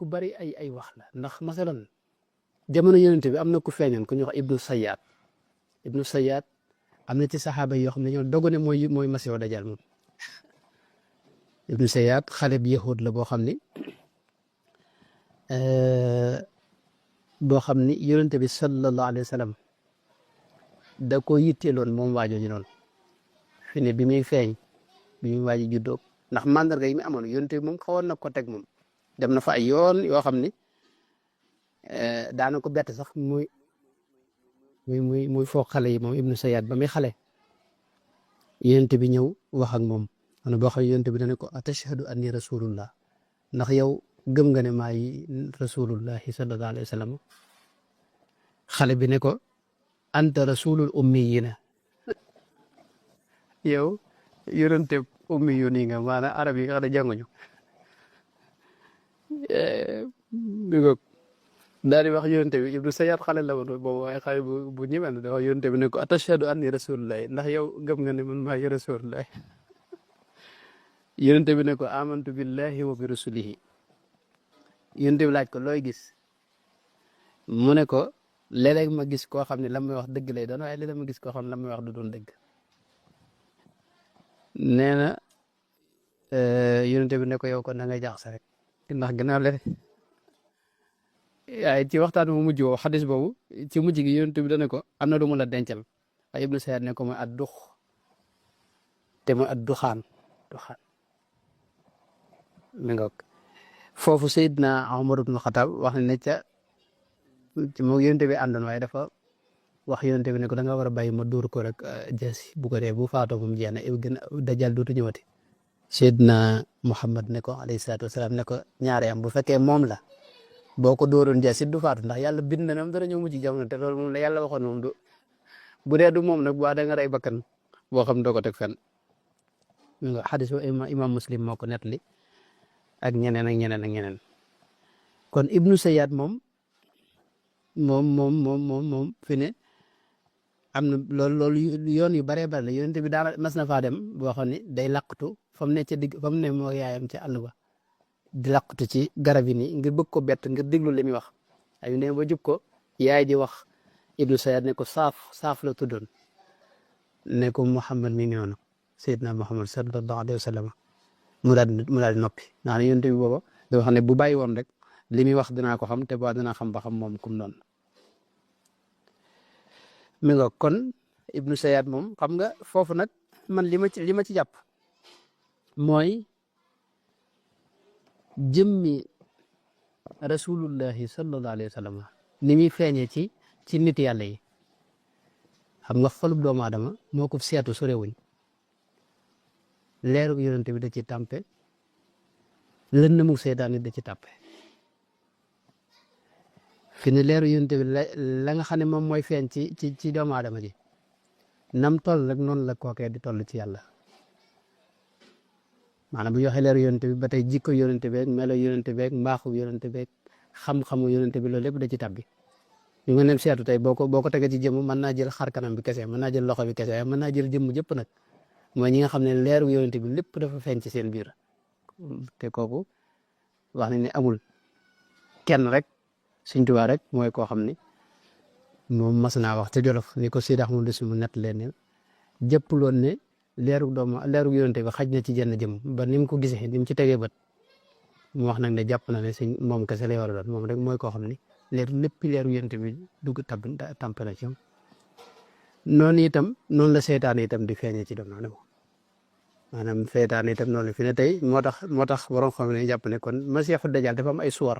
ku bari ay wax la ndax masalan jamono yonent bi am na ku feeñoon ku ñuy wax ibnu Sayyad am na ci saxaaba yi yoo xam ne ñoo dogu ne mooy Masiixu Dajjal moom ibnu Sayyad xale bi yahud la boo xam ni yonent bi sallallahu alayhi wa sallam da ko yitteeloon moom waajooju noonu fi ne bi muy feeñ bi muy waaji juddoo ndax mandarga yi mu amoon yonent bi moom xawoon na ko teg moom dem na fa ay yoon yoo xam ni daana ko bett sax muy foog xale yi moom ibnu Sayyad ba muy xale yonent bi ñëw wax ak moom ana boo xam yonent bi dana ko atashhadu anni rasulullah ndax yow gëm nga ne maay rasulullahi sallallahu alayhi wa sallam xale bi ne ko anta rasulul ummiyina yow yonente ummi yu nii nga maanaam arab yi nga xam ne jànguñu daal di wax yonente bi ibnu Sayyad xale la woon boobu waaye xale bu ñëwee da wax yonente bi ne ko atashhadu anni rasulullahi ndax yow gëm nga ne man maay rasulullahi yonente bi ne ko amantu billahi wa bi rasulihi yonente bi laaj ko looy gis mu ne ko léeg-léeg ma gis koo xam ne la may wax dëgg lay doon waaye léeg-léeg ma gis koo xam ne la may wax du doon dëgg nee na yonente bi ne ko yow kon da ngay jaxase rek ndax gannaaw le waaye ci waxtaan mu mujj woo xadis boobu ci mujj gi yonente bi dana ko am na lu mu la dencal waaye ibnu Sayyad ne ko mooy ad dux te mooy ad duxaan mi nga foofu Seydina Umar ibnu Xataab wax ne ca moom yonente bi àndoon waaye dafa wax yonente bi ne ko da nga war a bàyyi ma dóor ko rek jasi bu ko dee bu faatoo moom jeex na gën a dajal dootu ñëwati Seydina Muhammad ne ko alayhi salaatu wasalaam ne ko ñaare am bu fekkee moom la boo ko dóoroon jasi du faatu ndax yàlla bind na ne dara ñëw mujj jamono te loolu moom la yàlla waxoon moom bu dee du moom nag waa da nga rey bakkan boo xam doo ko teg fenn nga xadis imam Muslim moo ko nettali ak ñeneen kon ibnu Sayyad moom fi ne am na loolu yoon yu baree bari la yonent bi daana mas na faa dem boo xam ne day laqatu fa mu ne ca digg fa mu ne moo yaayam ca àll ba di laqatu ci garab yi nii ngir bëgg ko bett ngir déglu li muy wax ay ne ba jub ko yaay di wax ibnu Sayyad ne ko saaf la tuddoon ne ko Muhammad mi ngi noonu Seydina Muhammad sallallahu alayhi wa sallam mu daal di noppi ndax ne yonent bi booba dafa xam ne bu bàyyi woon rek li muy wax dinaa ko xam te boo dinaa xam ba xam moom kum doon mi nga kon ibnu Sayyad moom xam nga foofu nag man li ma ci jàpp mooy jëmmi rasulullahi sallallahu alayhi wa sallam ni muy feeñee ci nit yàlla yi xam nga xolub doomu aadama moo ko seetu sorewuñ leeru yonent bi da ci tàmpe lëndëmu seytaane da ci tàppe fi ne leeru yonent bi la nga xam ne moom mooy feeñ ci doomu aadama ji nam toll rek noonu la kookee di toll ci yàlla maanaam bu ñu waxee leeru yonent bi ba tey jikko yonent beeg melo yonent beeg mbaaxu yonent beeg xam-xamu yonent bi loolu lépp da ci tabbi ñu nga nem seetu tey boo ko tegee ci jëmm mën naa jël xar kanam bi kese mën naa jël loxo bi kese mën naa jël jëmm jëpp nag mooy ñi nga xam ne leeru yonent bi lépp dafa feeñ ci seen biir te kooku wax nañ ne amul kenn rek Sëñ Tuubaa rek mooy koo xam ne moom mas naa wax te Jolof ni ko Seydi Ahmadu Si mu nett leen ne jëpploon ne leeru yonent bi xaj na ci jenn jëm ba ni mu ko gisee ni mu ci tegee bët mu wax nag ne jàpp na ne moom kese lay war a doon moom rek mooy koo xam ne lépp leeru yonent bi dugg tampe na ci noonu itam noonu la seytaane itam di feeñee ci doomu aadama maanaam seytaane itam noonu la fi ne tey moo tax borom xam ne jàpp ne kon Masiixu Dajjal dafa am ay suwar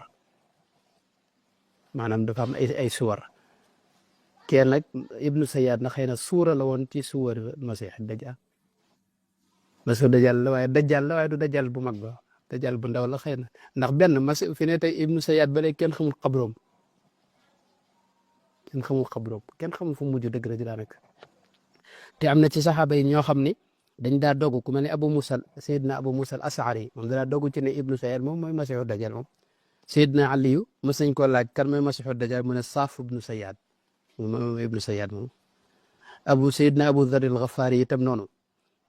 maanaam dafa am ay suwar kenn nag ibnu Sayyad na xëy na suura la woon ci suwar Masiixu Dajjal la waaye Dajjal la waaye du Dajjal bu mag ba Dajjal bu ndaw la xëy na ndax benn fi ne tey ibnu Sayyad ba léegi kenn xamul xabroom kenn xamul fu mujj dëgg la ji daanaka te am na ci saxaaba yi ñoo xam ni dañ daa dogu ku mel ne Seydina Abu Musa al-Ash'ari moom daa dogu ci ne ibnu Sayyad moom mooy Masiixu Dajjal moom Seydina Aliyu mës nañ ko laaj kan mooy Masiixu Dajjal mu ne Saaf ibnu Sayyad moom ibnu Sayyad moom Seydina Abu Dharr al-Ghaffaari itam noonu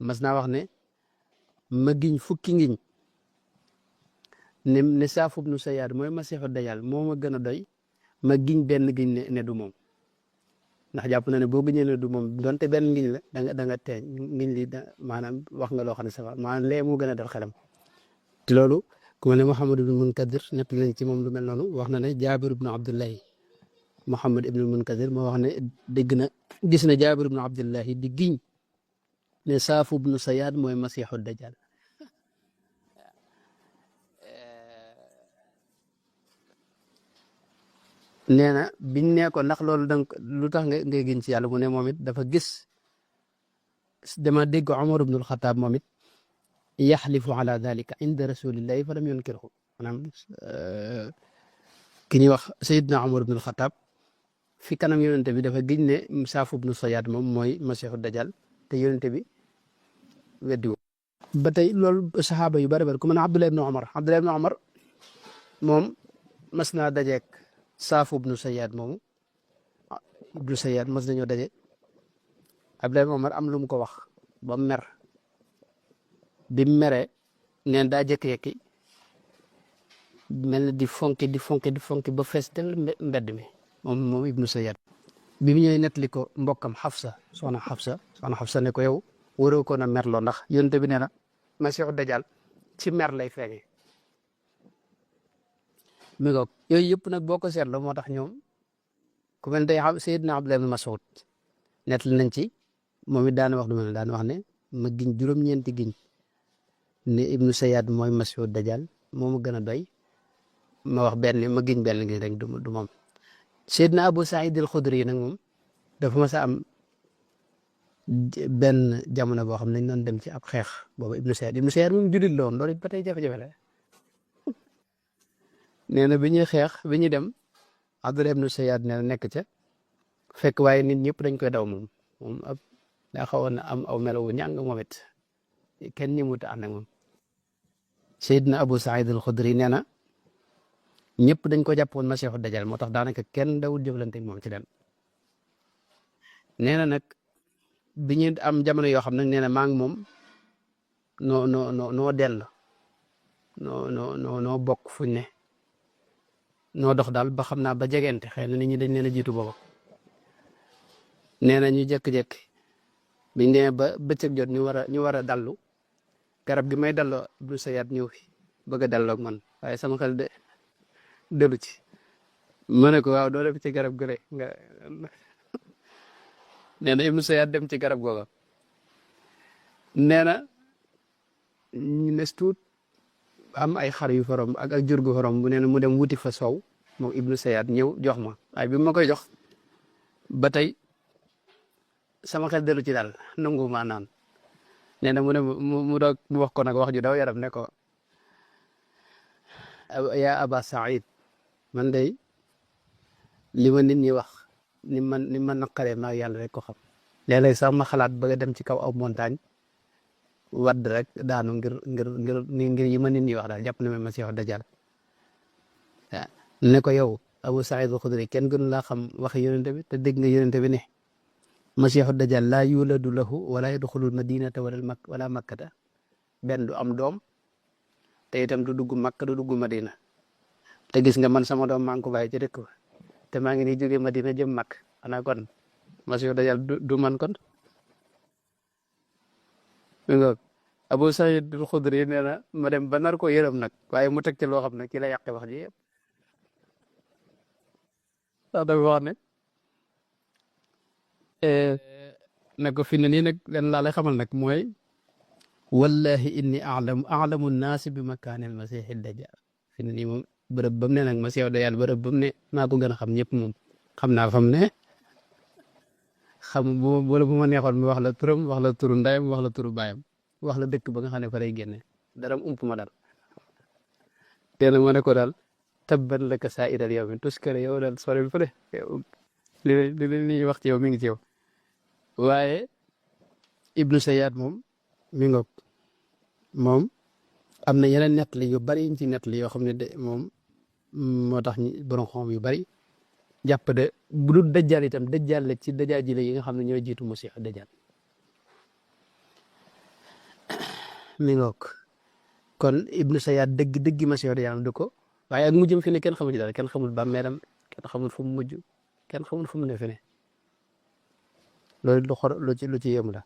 mas naa wax ne ma giñ fukki ngiñ ne Saaf ibnu Sayaad mooy masiixu dajjal moo ma gën a doy ma giñ benn giñ ne du moom ndax jàpp na ne boo giñee ne du moom donte benn ngiñ la da nga teeñ ngiñ li maanaam wax nga loo xam ne sa maanaam lee moo gën a dal xelam te loolu ku mel ne Muhammad ibnu Munkadir nekk nañ ci moom lu mel noonu wax na ne Jaabir ibnu Abdullahi Muhammad ibnu Munkadir moo wax ne dégg na gis na Jaabir ibnu Abdullahi di giñ ne Saaf ibnu Sayaad mooy masiixu dajjal nee na biñ ne ko ndax loolu danga lu tax ngay giñ ci yàlla mu ne moom it dafa gis dama dégg Omar ibnu al-Xataab moom it yaxlifu ala dalika inda rasulillahi fa lam yunkirhu maanaam ki ñuy wax Seydina Omar ibnu al-Xataab fi kanam yonente bi dafa giñ ne Saaf ibnu Sayaad moom mooy masiixu dajjal te yonente bi weddi wu ba tey loolu saxaaba yu bari bari ku mel ne Abdullah ibnu Omar moom mas naa dajeek Saaf ibnu Sayaad moomu ibnu Sayaad mas nañoo daje Abdullah ibnu Omar am lu mu ko wax ba mer bi mu meree neen daa jékki-jékki mel na di fonki ba fees del mbedd mi moom ibnu Sayaad bi mu ñëwee nettali ko mbokkam soxna Xafsa ne ko yow waroo ko na merloo ndax yonent bi nee na masiixu dajjal ci mer lay feeñee mi ngoog yooyu yëpp nag boo ko seetloo moo tax ñoom ku mel tey Seydina Abdullah ibn Mas'ud nettali nañ ci moom it daana wax du mel daan wax ne ma giñ juróom-ñeenti giñ ne ibnu Sayaad mooy masiixu dajjal moo ma gën a doy ma wax ma giñ benn giñ rek du moom Seydina Abu Saïd al-Xudri nag moom dafa mas a am benn jamono boo xam ne dañ doon dem ci ab xeex boobu ibnu Sayaad moom jullit la woon loolu it ba tey jafe-jafe la nee na bi ñuy xeex bi ñuy dem Abdullah ibnu Sayaad nee na nekk ca fekk waaye nit ñëpp dañ koy daw moom ab daa xawoon na am aw melo wu ñàng moom it kenn ñi mu ta ànd ak moom Seydina Abu Saïd al-Xudri nee na ñëpp dañ ko jàppoon masiixu dajjal moo tax daanaka kenn dawul jëflante ak moom ci leen nee na nag bi ñu am jamono yoo xam nag nee na maa ngi moom noo dell noo bokk fuñ ne noo dox daal ba xam naa ba jegente xëy na nit ñi dañ leen a jiitu booba nee na ñu jékki-jékki biñ demee ba bëccëg jot ñu war a dallu garab gi may dalloo ibnu Sayaad ñëw fi bëgg a dalloo ak man waaye sama xel dellu ci ma ne ko waaw doo dem ci garab gële nga nee na ibnu Sayaad dem ci garab googa nee na ñu nes tuut am ay xar yu forom ak jur gu forom bu nee na mu dem wuti fa soow moom ibnu Sayaad ñëw jox ma waaye bi ma koy jox ba tey sama xel dellu ci daal nangu maa naan nee na mu doog mu wax ko nag wax ju daw yaram ne ko yaa Aba Saïd man day li ma nit ñi wax ni ma naqaree maa yàlla rek ko xam léeg-léeg sax ma xalaat bëgg a dem ci kaw aw montagne wadd rek daanu ngir yi ma nit ñi wax daal jàpp na ma masiixu dajjal waaw ne ko yow Abu Saïd al-Xudri kenn gënu laa xam waxi yonente bi te dégg nga yonente bi ne masiixu dajjal laa yuladu lahu wala yadxulul madinata wala makkata benn du am doom te itam du dugg makka du dugg madina te gis nga man sama doom maa ngi ko bàyyi ci dëkk ba te maa ngi nii jógee madina jëm makk xanaa kon masiixu dajjal du man kon mi nga Abu Saïd al-Xudri nee na ma dem ba nar ko yërëm nag waaye mu teg ci loo xam ne kii la yàqe wax ji yëpp ndax dafa wax ne ko fi ne nii nag leen laa lay xamal nag mooy wallahi inni alamu naasi bi makaanil masiixi dajjal fi ne nii moom bërëb ba mu ne nag masiixu dajjal bërëb ba mu ne maa ko gën a xam ñëpp moom xam naa fa mu ne xam wala bu ma neexoon mi wax la turam wax la turu ndayam wax la turu baayam wax la dëkk ba nga xam ne fa lay génne dara ump ma daal te nag ma ne ko daal tabban laka saa'iral yawmi tuskare yow daal soril fële li ñuy wax ci yow mi ngi ci yow waaye ibnu Sayaad moom mi ngoog moom am na yeneen nettali yu bari yuñ ci nettali yoo xam ne de moom moo tax ñi borom xam yu bari jàpp de bu dul dajjal itam dajjal la ci dajjal yi nga xam ne ñoo jiitu masiixu dajjal mi ngoog kon ibnu Sayyad dëgg masiixu dajjal du ko waaye ak mujjam fi ne kenn xamul ci dara kenn xamul bàmmeelam kenn xamul fu mu mujj kenn xamul fu mu ne fi ne loolu lu ci yéemu la